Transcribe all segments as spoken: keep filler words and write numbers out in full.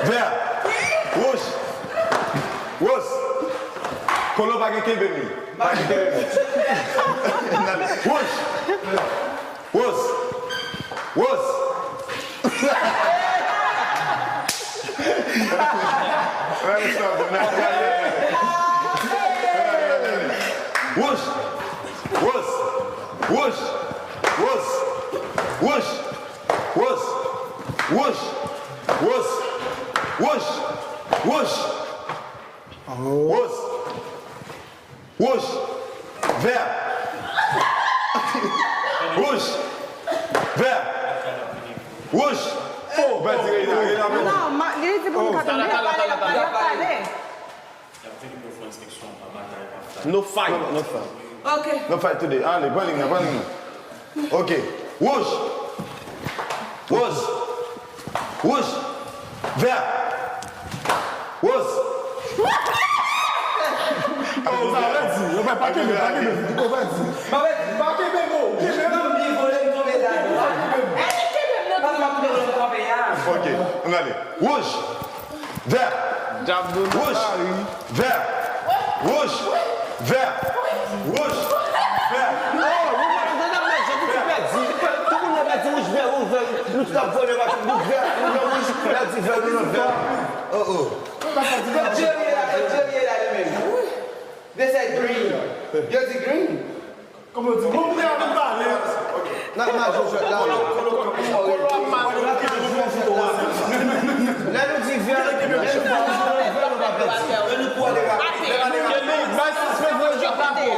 Vè. Wouj. Woz. Kolo pa gen kenbe m li. Pa gen kenbe m li. Wouj. Woz. Woz. Wouj. Woz. Wouj. Woz. Wouj. Woz. Wouj. Woz. Wouj. Wouj. Woz. Wouj. Vè. Wouj. Vè. Wouj. Oh, bèl ti Reina, Reina, bèl. Non, ma- li di pou nou ka tande. L ap pale, l ap pale, l ap pale. No fight. No, no fight. Ok. No fight today. Ale, pran liy nan, pran liy nan. Ok. Wouj. Woz. Wouj. Vè. Woz. Oh, sa vle di, yo fè pa kenbe, pa kenbe, yo fè di. Pa kenbe, pa kenbe, bro. Kenbe, non. Ok, ann ale. Wouj. Vè. Wouj. Vè. Wouj. Vè. Wouj. Vè. Oh, nou pa tande nan mèt, jan tout moun pèdi. Tout moun nan pèdi wouj, vè, wouj, vè. Nou tout ap vole, nou wouj, vè, nou nan wouj, l ap di vè, nou nan vè. Oh, oh. Kot Jerry ye la, kot Jerry ye la, li menm? They say green. Yo di green. Kòman w di? Bon, mwen ap pale. N ap mache jwèt la. Lè nou di vè, lè nou di vè, nou pa pèdi. Kenny, bay sispann nan jwèt la, bro.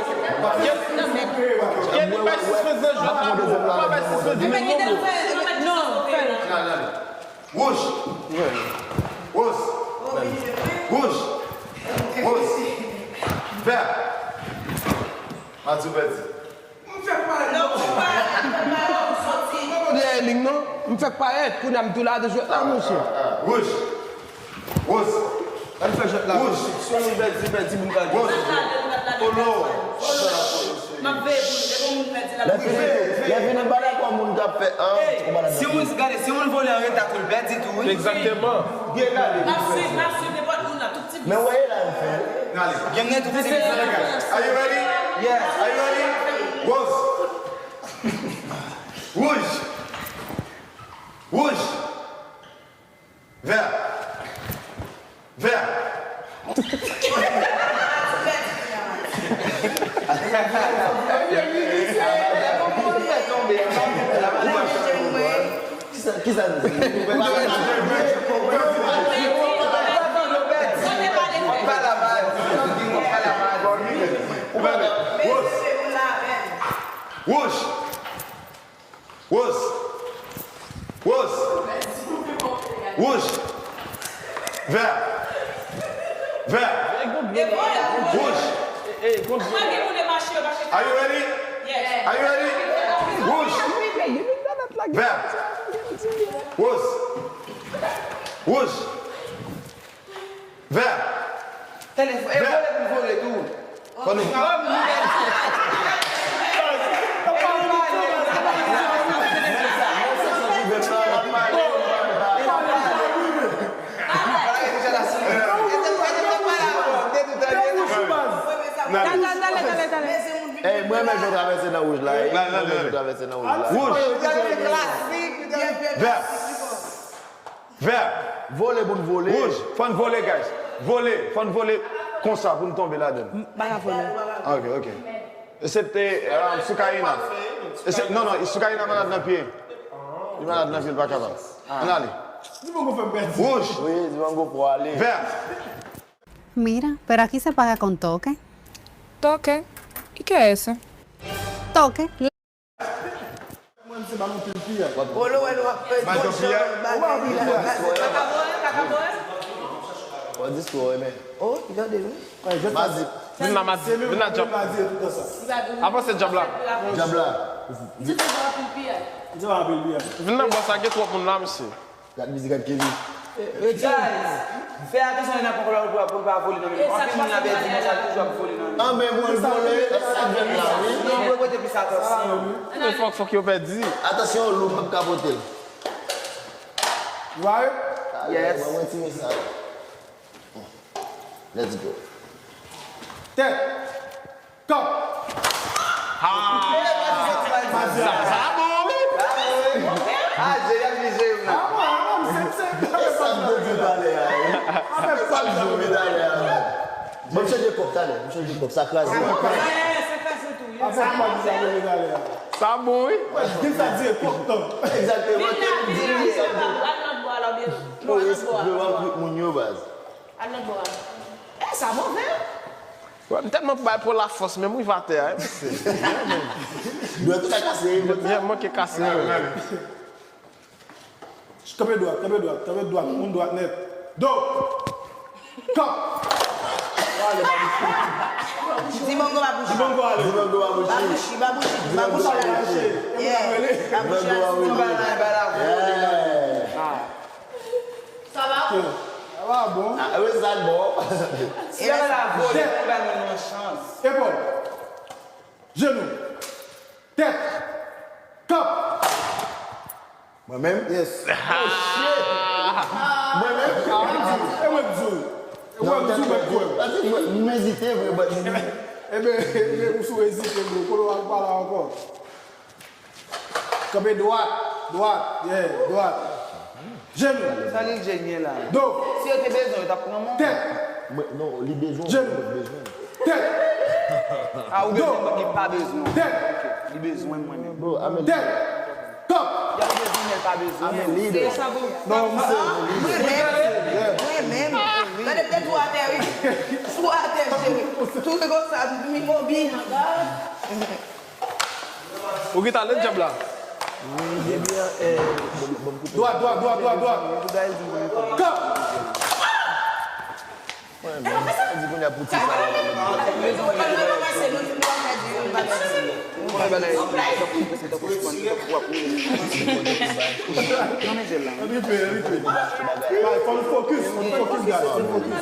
Kenny, bay sispann nan jwèt la, bro. Pa bay sispann nan jwèt la, bro. Wouj. Woz. Wouj. Woz. Vè. Mati pèdi. Dèyè liy non. M fèk parèt, kounye a m tou la de jwèt la, monchè. Wouj. Woz. Ann fè jwèt la. Wouj. Si yon moun pèdi, pèdi, moun ka jwe. Wouj. Kolo. M ap veye pou nou, depi yon moun pèdi la. Lè fini, lè fini, m pa dakò moun k ap fè an. Si yon moun, gade, si yon moun vole an reta tou, l pèdi tou, wi. Egzakteman. Byen gade. N ap swiv, n ap swiv nenpòt moun la, tout ti. Men w wè e la yo fè l. Game nan tou ti. Are you ready? Yes. Are you ready? Woz. Wouj. Wouj. Vè. Vè. Wouj. Kisa, kisa nou di? Wouj. Wouj. Woz. Woz. Wouj. Vè. Vè. Wouj. Are you ready? Are you ready? Wouj. Vè. Woz. Wouj. Vè. Tande, e vole pou vole tou. Fò nou. Ey, mwen renmen jan w travèse nan wouj la, ey. Mwen renmen jan w travèse nan wouj la. Wouj. Vè. Vè. Vole pou n vole. Wouj, fò n vole, guys. Vole, fò n vole konsa pou n tonbe ladan l. M pa ka vole. Ok, ok. Esepte, um, Sukaina. Esep-, non, non, Sukaina malad nan pye. Li malad nan pye, li pa kapab. Ann ale. Wouj. Wi, Dimango pou ale. Vè. Mira, pero aquí se paga con toque. ¿Toque? ¿Y qué es eso? Toque. Mwen se ba nou pil piyay. Polo wè nou ap fè bon jan bagay li la. Bon diskou, wi, men. Oh, li tande nou. Madi. Vin la, Madi. Vin la, Djab. Avanse, Djab la. Djab la. Vin la, bòs la, gen twòp moun la, mesye. Gad mizik ak Kelly. Guys, fè atansyon lè n ap pran kòb la pou, pou l pa vole nan men nou. Anpil moun la pèdi, moun sa toujou ap vole nan men nou. Anben, mwen vole, sa vle la, wi. Non, mwen pote plis atansyon. Men fòk, fòk yo pèdi. Atansyon, lou p ap kapote l. Right? Yes. Mwen, mwen tire sa. Let's go. Tèt. Kòb. Ah! Sa, sa bon, wi. Ah, Jerry ap vin jere m la. Ah, mwen, mwen, se, se, e sa m te di talè a, wi. E sa m te di talè a, wi. Bon, m chanje kòb talè. M chanje kòb. Sa kraze. Sa kraze tou, wi. Sa bon, wi. Di sa di kòb tan. Egzakteman. Vin la, vin la, vin la, al lòt bò a la, oubyen nou al lòt bò a. Moun yo, baz. Al lòt bò a. E, sa move. Wè, m tèlman bay pou lafòs, menm rive atè a, wi, mesye. Dwèt ou ka kase, wi. Dwèt mwen ke kase, wi. Kanpe dwat, kanpe dwat, kanpe dwat, moun dwat nèt. Do. Kòb. Dibongo babouchi. Dibongo ale. Dibongo babouchi. Babouchi, babouchi, babouchi. Babouchi. Yeah. Babouchi a Dibongo. Yeah. Sa va? Sa va bon. Ah, wi, sa bon. Si yo la vole, pou bay moun yon chans. Epòl. Jenou. Tèt. Kòb. Mwen menm? Yes. Oh, shit. Mwen menm? Ah, e mwen k di w. E mwen k di w, mwen k kwè w. Pati mwen, m ezite vre, but. Eben, eben, ou sou ezite, bro. Kote w al pale ankò? Kanpe dwat, dwat, yeah, dwat. Jenou. Sa Lil Jay gen la? Do. Si yo te bezwen, yo t ap pran mwen. Tèt. Mwen, non, li bezwen w, jenou. Mwen bezwen w. Tèt. Ah, ou bezwen mwen, li pa bezwen w. Tèt. Ok, li bezwen mwen menm. Bro, I'm a leader. Tèt. Kòb. Y ap bezwen mwen, l pa bezwen mwen. I'm a leader. Se sa pou. Non, m se. Mwen menm. Yeah. Mwen menm. Gade m te tou atè, wi. Tou atè, cheri. Tou konsa, mi mobil. Ou gentan lè djab la? Wi, ebyen, eh, bon, bon, koute. Dwat, dwat, dwat, dwat, dwat. Kòb! Mwen, men, sa di kounye a pou ti sa la. Ann ripe, ann ripe. Bay, fò n focus, fò n focus, guys, fò n focus.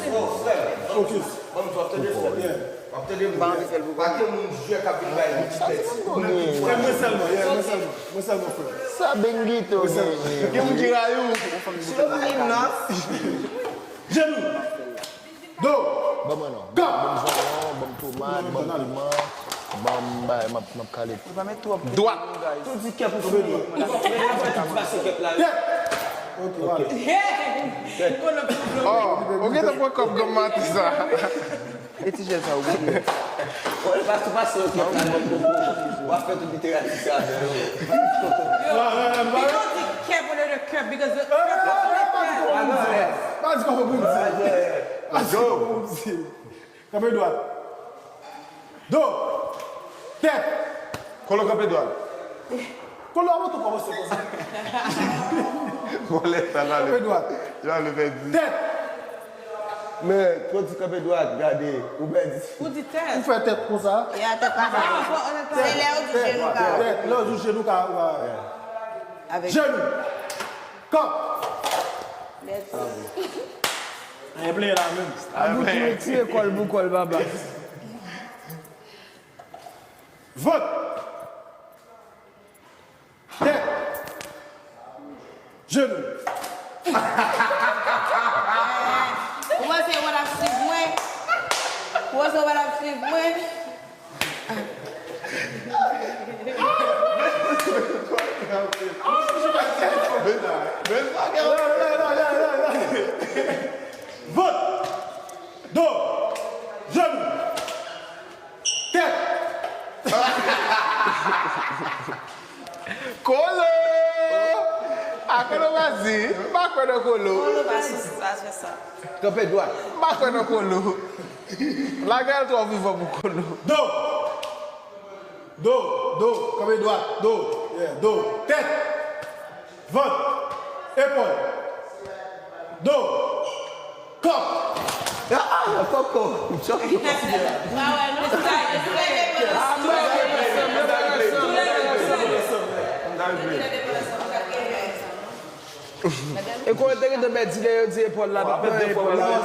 Focus. Bon, m tande frè. Yeah. W ap tande m. Pa anvi fè l pou mwen. Pa gen moun jwè k ap vin bay li ti tèt. E mwen sèlman, yeah, mwen sèlman. Mwen sèlman, frè. Sa Benguito genyen? Gen moun ki rayi w. Se yon moun nan. Jenou. Do. Ban mwen non. Kòb. Ban m zonyon, ban m tomat, ban m piman, ban m bay, m ap, m ap kale. Dwat. Tou di kèp ou fini. Tèt. Ok, wala. Oh, ou gentan pran kòb granm maten sa. E ti jèl sa ou bliye. Ou pa tou pase yo kèp la, non, w ap fè tout literati sa avè yo. Yo, yo di kèp olye de kèp, because the kèp. Pa di kòman pou m di. Pa di kòman pou m di. Kanpe dwat. Do. Tèt. Kolo kanpe dwat. Kolo a moto kòmanse konsa. Vòlè sa l ale. Kanpe dwat. L ale pèdi. Tèt. Men, kò di kanpe dwat, gade, ou pèdi. Ou di tèt. Ou fè tèt konsa. E a tèt pa sa. Se lè ou di jenou ka. Tèt. Lè ou di jenou ka, ou ka. Avèk jenou. Kòb. Let's go. Anyen pleye la menm. Abouti retire kòl pou kòl, papa. Vant. Tèt. Jenou. Ou panse yo pa t ap swiv mwen? Ou panse yo pa t ap swiv mwen? Vant. Do. Jenou. Tèt. Kolo! A Kolo, vas-y. M pa kwè nan Kolo. Kolo pa sou, pa fè sa. Kanpe dwat. M pa kwè nan Kolo. Lagay twò vivan pou Kolo. Do. Do, do, kanpe dwat, do, yeah, do, tèt, vant, epòl, do, kòb. Ah, kòkò. E kon yo te gentan pèdi lè yo di epòl la, pa pran epòl la.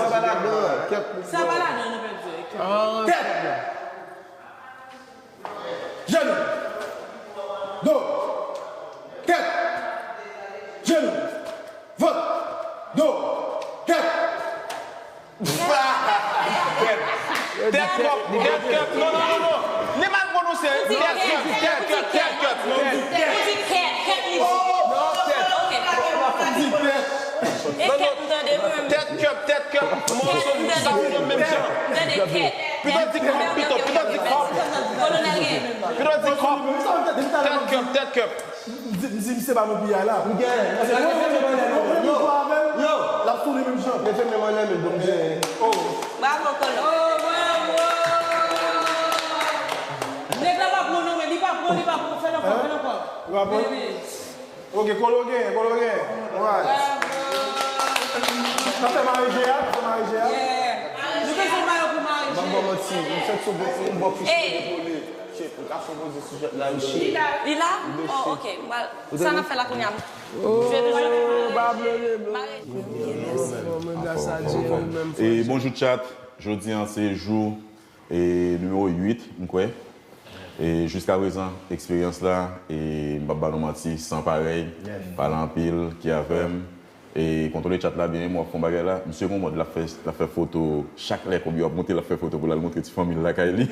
Sa pa ladan, nou pèdi. Tèt. Jenou. Do. Tèt. Jenou. Vant. Do. Tèt kòb, tèt kèp, non, non, non, non. Li mal pwononse. Tèt kèp, tèt kèp, tèt kèp, non. Ou di kèt, kèt li di. Ok. E kèt m tande wi menm. Tèt kèp, tèt kèp, mòso m sa ou nan menm jan. Tande kèt. Pito di kòb, pito, pito di kòb. Kolonèl gen. Pito di kòb. Tèt kèp, tèt kèp. M di, m di misye ba nou piyay la. M gen. Paske mwen menm mwen menm mwen menm mwen avè l, l ap tounen menm jan. Mete men mwen nan men bon m gen. Oh. Bravo, Kolo. Oh, bravo. Nèg la pa pran non, men li pa pran, li pa pran. Fè l ankò, fè l ankò. Li pa pran? Wi, wi. Ok, Kolo gen, Kolo gen. Alright. Bravo. Sa fè mare je a, sa fè mare je a. Yeah. Nou bezwen mayo pou mare je. Ban m ba w manti, m fèk sou bon, m bon pis pou li. Shit, m ka fè poze sou jwèt la, li shit. Li la? Oh, ok. Sa n ap fè la kounye a? Jwe toujou. E bonjou chat. Jodi an se jou e nimewo uit, m kwè. E jiska prezan, eksperyans la, e m p ap ba nou manti, san parèy, pale anpil, ki avè m. E kontwole chat la byen, m wè w ap fè yon bagay la. Misye gon mòd, l ap fè, l ap fè foto, chak lè kòb yo ap monte, l ap fè foto pou l al montre ti fanmi l lakay li.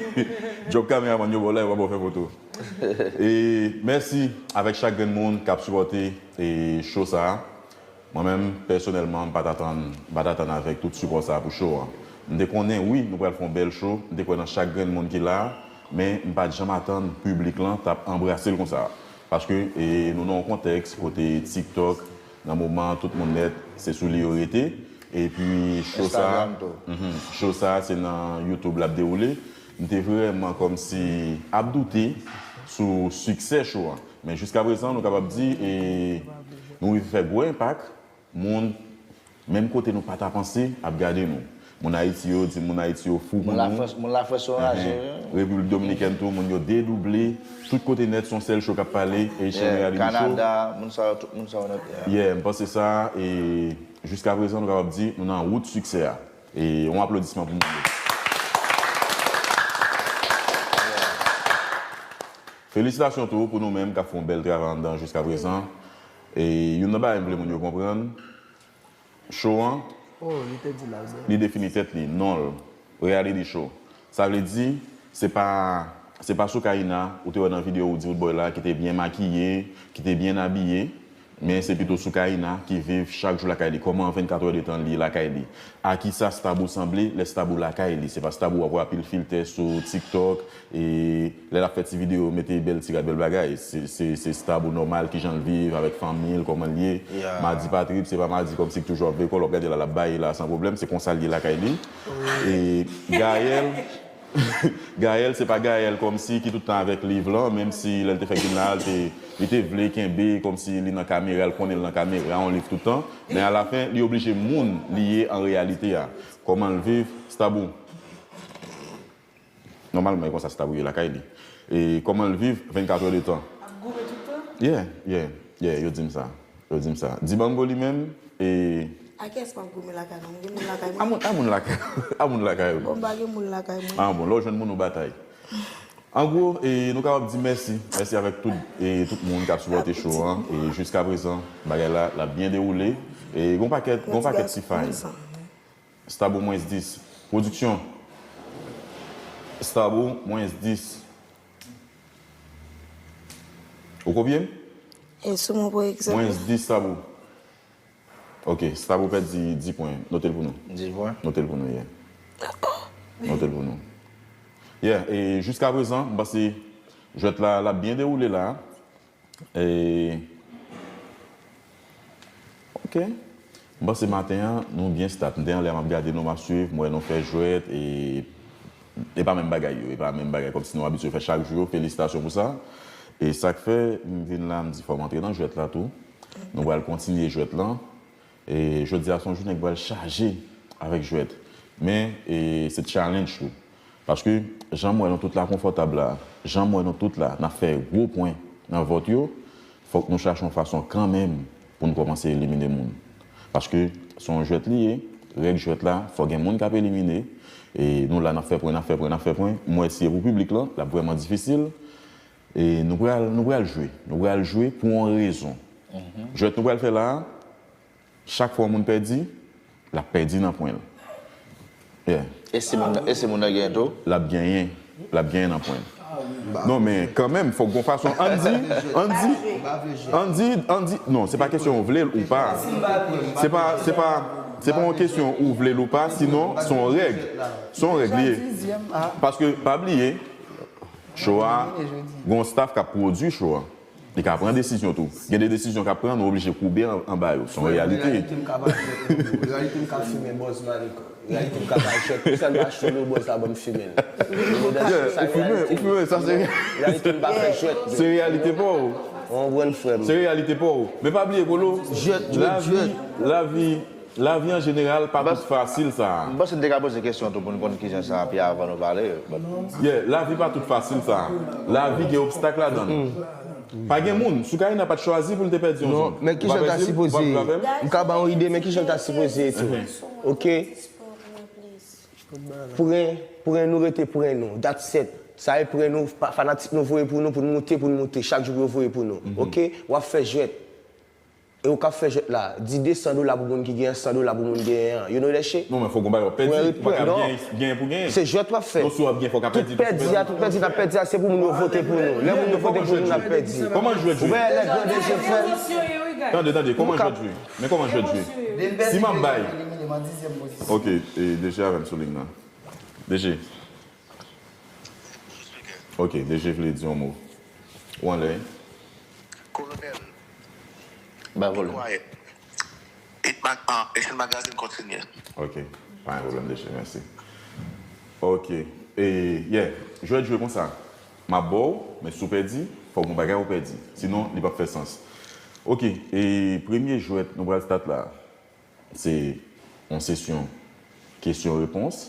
Djòb kameramann yo ba w la, yo pa ba w fè foto. E mèsi avèk chak grenn moun k ap sipòte e show sa a. Mwen menm, pèsonèlman, m pa t atann, m pa t atann avèk tout sipò sa a pou show an. M te konnen, wi, nou pral fè yon bèl show, m te kwè nan chak grenn moun ki la a, men m pa t janm atann piblik lan t ap anbrase l konsa. Paske, e, nou nan yon kontèks kote TikTok, nan moman an, tout moun nèt, se sou li yo rete. Epi, show sa a, Instagram tou. Mhm, show sa a, se nan YouTube l ap dewoule. M te vrèman kòmsi ap doute sou siksè show an. Men jiska prezan, nou kapab di, e, nou rive fè gwo enpak. Moun, menm kote nou pa ta panse, ap gade nou. Moun Ayiti yo di moun Ayiti yo fou pou nou. Moun Lafrans, moun Lafrans yo raje, wi. Repiblik Dominikèn tou, moun yo dedouble. Tout kote nèt, se yon sèl show k ap pale, Haitian Reality Show. Kanada, moun sa yo, tout moun sa yo nèt, yeah. Yeah, m panse sa, e jiska prezan, nou kapab di, nou nan wout siksè a. E yon aplodisman pou moun yo. Felisitasyon tou pou nou menm k ap fè yon bèl travay anndan jiska prezan. E youn nan bagay m vle moun yo konprann, show an, oh, li te di la, li defini tèt li, non l, reality show. Sa vle di, se pa, se pa Soukaina, ou te wè nan videyo Roody Roodboy la, ki te byen makiye, ki te byen abiye, men se pito Soukaina ki viv chak jou lakay li. Kòman vennkat è de tan li lakay li? A kisa Stabou sanble lè Stabou lakay li? Se pa Stabou w ap wè ap pil filtè sou TikTok, e lè l ap fè ti videyo, mete bèl ti rad, bèl bagay. Se, se, se Stabou nòmal, kijan l viv avèk fanmi l, kòman l ye. Yeah. Madi pa trip, se pa madi kòmsi k toujou ap veye kòl, w ap gade l la, l ap baye la san pwoblèm, se konsa l ye lakay li. E Gaël, Gaël, se pa Gaël kòmsi ki tout tan avèk liv lan, menm si lè l te fè gin la, l te, li te vle kenbe kòmsi li nan kamera, l konnen l nan kamera, yon liv tout tan. Men alafen, li oblije moun li ye an reyalite a. Kòman l viv, Stabou? Nòmalman, e konsa Stabou ye lakay li. E kòman l viv vennkat è de tan? Ap goumen tout tan? Yeah, yeah, yeah, yo di m sa. Yo di m sa. Dibango li menm, e a kiyès m ap goumen lakay la? M gen moun lakay mwen? A moun, a moun lakay, a moun lakay ou. Bon, m pa gen moun lakay mwen. A bon, lè w jwenn moun ou batay. An gwo, e, nou kapab di mèsi. Mèsi avèk tout, e, tout moun k ap sipòte show an. E jiska prezan, bagay la, l ap byen dewoule. E gon pakèt, gon pakèt ti fay. Stabou mwens dis. Pwodiksyon. Stabou mwens dis. Ou kopye m? E sou mwen, pa egzanp. Mwens dis, Stabou. Ok, Stabou pèdi dis pwen. Note l pou nou. Dis pwen? Note l pou nou, yeah. Note l pou nou. Yeah, e jiska prezan, m panse jwèt la, l ap byen dewoule la. E, ok. M panse maten an, nou byen stat. M te anlè, m ap gade nou, m ap swiv, m wè nou fè jwèt, e, e pa menm bagay yo, e pa menm bagay. Kòmsi nou abitye fè chak jou yo, felisitasyon pou sa. E sa k fè, m vin la, m di fò m antre nan jwèt la tou. Nou pral kontinye jwèt lan. E jodi a se yon jounen ki pral chaje avèk jwèt. Men, e, se challenge tou. Paske, jan m wè nou tout la konfòtab la, jan m wè nou tout la, n ap fè gwo pwen nan vòt yo, fòk nou chache yon fason kanmenm pou n kòmanse elimine moun. Paske, se yon jwèt li ye, règ jwèt la, fò gen moun k ap elimine, e nou la, n ap fè pwen, n ap fè pwen, n ap fè pwen. M wè si e pou piblik lan, l ap vrèman difisil. E nou pral, nou pral jwe. Nou pral jwe pou yon rezon. Jwèt nou pral fè la a, chak fwa yon moun pèdi, l ap pèdi nan pwen l. Yeah. E si moun nan, e si moun nan genyen tou? L ap genyen. L ap genyen nan pwen. Non, men kanmenm, fòk gon fason. Ann di, ann di, ann di, ann di, non, se pa kesyon ou vle l ou pa. Se pa, se pa, se pa yon kesyon ou vle l ou pa, sinon, se yon règ. Se yon règ li ye. Paske, pa bliye, cho a, gon staff k ap pwodui cho a. Li ka pran desizyon tou. Gen de desizyon k ap pran, nou oblije koube an, anba yo. Se yon reyalite. Reyalite m ka pa jwèt pou nou. Reyalite m ka fimen bòz manik. Reyalite m ka pa jwèt. Pou sa m pa achte lo bòz la, ban m fimen l. Ou fimen, ou fimen, sa se. Reyalite m pa fè jwèt. Se reyalite pa w. Ou konprann, frè m? Se reyalite pa w. Men pa bliye, Kolo, jwèt, jwèt, lavi, jwèt. Lavi, lavi an jeneral pa tout fasil sa. M panse n te ka poze kesyon tou pou n konn kijan sa pi avan nou pale. Yeah, lavi pa tout fasil sa. Lavi gen obstak ladan l. Pa gen moun, Soukaina pa t chwazi pou l te pèdi yon zong. Non, men kijan l ta sipoze ye? M ka ba yon ide, men kijan l ta sipoze ye tou. Oke? Pran, pran nou rete pran nou. That's it. Sa e pran nou, pa- fanatik nou voye pou nou, pou n moute, pou n moute. Chak jou pou yo voye pou nou. Oke? W ap fè jwèt. E ou k ap fè jwèt la, di de san dola pou moun ki genyen, san dola pou moun genyen an. You know that shit? Non, men fòk gon bagay w ap pèdi. Ou pa ka genyen, genyen pou genyen. Se jwèt w ap fè. Non, si w ap genyen, fòk w ka pèdi tou. Tout pèdi a, tout pèdi n ap pèdi a, se pou moun yo vote pou nou. Lè moun yo vote pou nou, n ap pèdi. Kòman jwèt jwe? Ou wè lè grande je fè. Tande, tande, kòman jwèt jwe? Men kòman jwèt jwe? Si m ap bay. Ok, e deje avè m sou liy nan. Deje. Ok, deje vle di yon mo. Ou anlè? Kolonèl. Ba vòlè. Quiet. It mag, ah, Asian Magazine kontinye. Ok, pa gen pwoblèm, deje, mèsi. Ok, e, yeah, jwèt jwe konsa. M ap ba w, men si w pèdi, fòk gon bagay ou pèdi. Sinon, li p ap fè sans. Ok, e premye jwèt nou pral start la, se yon sesyon kesyon repons.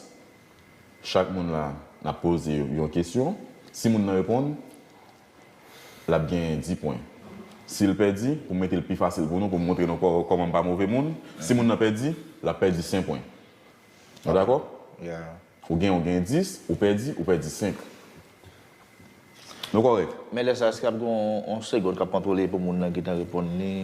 Chak moun la, n ap poze yon kesyon. Si moun nan reponn, l ap genyen dis pwen. Si l pèdi, pou m mete l pi fasil pou nou, pou m montre nou kò- kòman m pa move moun, si moun nan pèdi, l ap pèdi senk pwen. Nou dakò? Yeah. Ou gen, ou gen dis, ou pèdi, ou pèdi senk. Nou kòrèk? Men lè sa, èske ap gen yon, yon segond k ap kontwole pou moun nan gentan reponn li?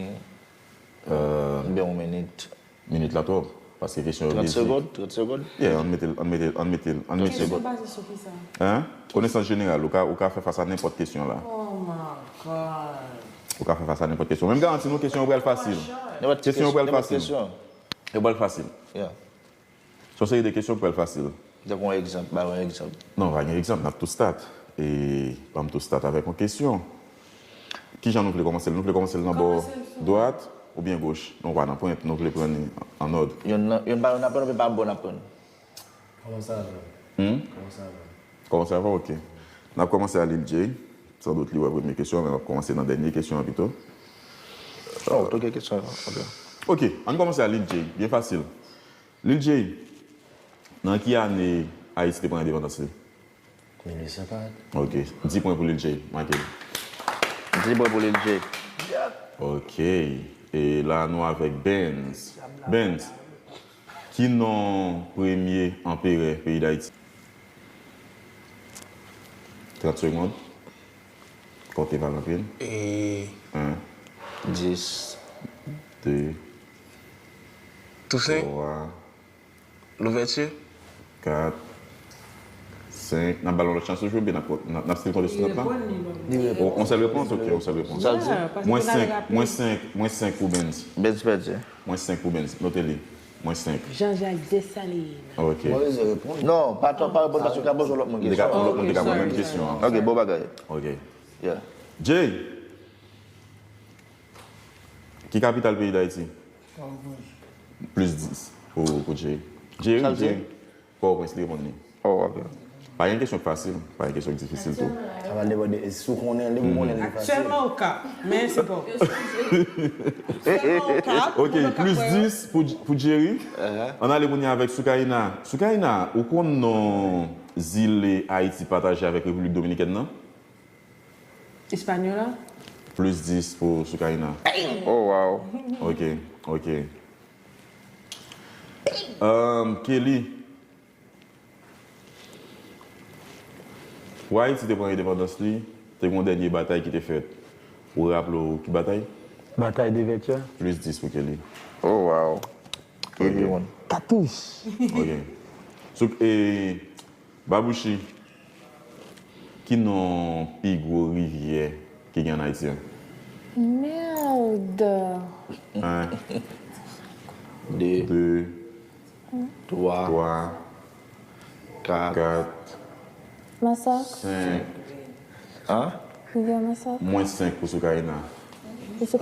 Euh, oubyen yon minit? Minit la twòp, paske kesyon yo bizin. Trant segond? Trant segond? Yeah, ann mete l, ann mete l, ann mete l, ann mete l. Kesyon baze sou ki sa? Hein? Konesans jeneral, ou ka, ou ka fè fas a nenpòt kesyon la. Oh my God. Ou ka fè fas a nenpòt kesyon. Men m garanti nou, kesyon yo pral fasil. Kesyon yo pral fasil. Yo pral fasil. Yeah. Se yon seri de kesyon k pral fasil. Tankou yon egzanp, ba yon egzanp. Non, pa gen egzanp, n ap tou start. E ban m tou start avèk yon kesyon. Kijan nou vle kòmanse l? Nou vle kòmanse l nan bò dwat oubyen goch? Nou pa nan pwent, nou vle pran li an òd. Yonn nan, yonn pa, yonn ap pran, yonn pa bò n ap pran. Kòmanse avan. Hmm? Kòmanse avan. Kòmanse avan, ok. N ap kòmanse a Lil Jay. Sandout li wè premye kesyon an, men n ap kòmanse nan dènye kesyon an pito. Oh, ok, kesyon an, ok. Ok, ann kòmanse a Lil Jay. Byen fasil. Lil Jay, nan ki ane Ayiti te pran endepandans li? Mil uit san karant. Ok. Dis pwen pou Lil Jay. Make l. Dis pwen pou Lil Jay. Ok. E la, nou avèk Benz. Benz, ki non premye anperè peyi Dayiti? Trant segond. Konte Valentin. E. En. Dis. De. Tousen. Twa. Louvèti. Kat. Senk. N ap ba l yon lòt chans pou jwe, oubyen n ap, n ap, n ap still konte sou trant lan? Li reponn. O, yon sèl repons? Ok, yon sèl repons. Sa l di? Mwen senk, mwen senk, mwen senk pou Benz. Benz pèdi. Mwen senk pou Benz. Note li. Mwen senk. Jean-Jacques Dessalines. Ok. Mwen reponn. Non, pa twò, pa reponn paske w ka poze yon lòt moun kesyon. Lòt moun te ka poze menm kesyon an. Ok, bon bagay. Ok. Yeah. Jay. Ki kapital peyi Dayiti? Plis dis pou, pou Jay. Jay, Jay. Pòtoprens, li reponn li. Oh, ok. Pa gen kesyon k fasil, pa gen kesyon k difisil tou. Sa va depann de si w konnen li, ou konnen li fasil. Aktyèlman Okap, men se pa. Aktyèlman Okap. Ok, plis dis pou, pou Jerry. Ann ale kounye a avèk Soukaina. Soukaina, ou konn non zile Ayiti pataje avèk Repiblik Dominikèn nan? Hispaniola. Plis dis pou Soukaina. Oh, wow. Ok, ok. Um, Kelly. Pou Ayiti te pran endepandans li, te gen yon dènye batay ki te fèt. Ou raple w ki batay? Batay de Vètyè. Plis dis pou Kelly. Oh, wow. Kelly won. Katouch. Ok. Souk, e, Babouchi, ki non pi gwo rivyè ki gen ann Ayiti an? Merde. En, De, de, twa, twa, kat. kat, Masak. senk. An? Rivyè Masak. Mwens senk pou Soukaina. Ou se